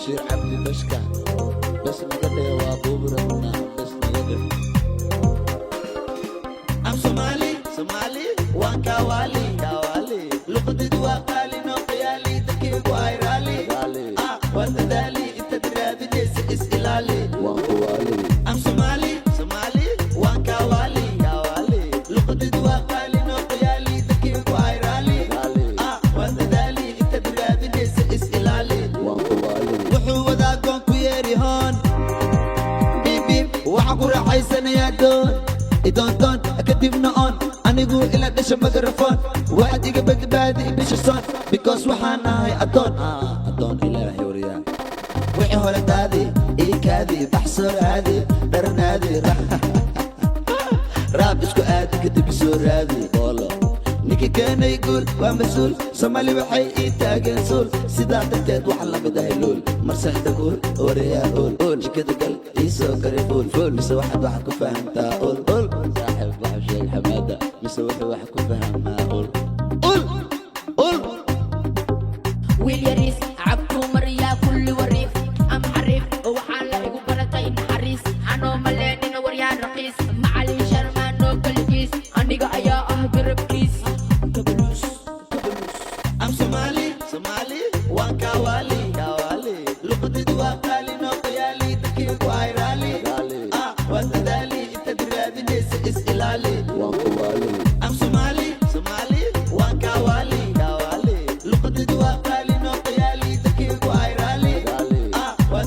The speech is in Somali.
Bashiir Cabdi Bashka, bes naga dheh, waa duubi rabnaa, bes naga dheh. I'm Somali, Somali, waan kawaali, Kawaali. Luqadaydu waa qaali, noo qiyaali, dadkaygu ay raali. Raali. Ah, waa dadaali, intaad raadinaysa is ilaali. Waan kuwaali. I'm Somali, Somali, waan kawaali, Kawaali. Luqadaydu waa qaali, noo qiyaali, dadkaygu ay raali. Raali. Ah, waa dadaali, intaad raadinaysa is ilaali. Waan kuwaali. Wuxuu wadaa goon ku yeeri hoon, biib biib, waxaan ku raaxaysanayaa doon idoondoon, kadibna on anigu ila dhasha mikrofon, waxaad iga badbaadi bisha son, because waxaan ahay addoon. Ah, addoon Ilaahay, waryaa. Wixii hore daadi, ii kaadi, baxsoo raadi, dharnaadi, raab isku aadi, kadib isoo raadi. Boolo. Ninka keenay guul waa mas-uul. Soomaali waxay ii taageen suul, sidaa darteed waxaan la mid ahay luul marsexda guul, wariyaa uul uul, jikada gal, ii soo kari fuul fuul, mise waxaad ku fahamtaa ul ul. Saaxiib, waxu sheeg Xamaada, mise wuxuu wax ku fahmaa ul. Ul ul. Wiil yariis cabtuu mariyaa kulli wariif am xariif, waxaa la igu baratay naxariis, anoo maleenina waryaa raqiis, macalin Sharmaanoo keligiis, aniga ayaa ah garabkiis. Kabaluus, kabaluus. I'm Somali, Somali, waan kawaali, Kawaali. Luqadaydu waa qaali, noo qiyaali, dadkaygu ay raali. Raali. Ah, waa dadaali, intaad raadinaysa is ilaali.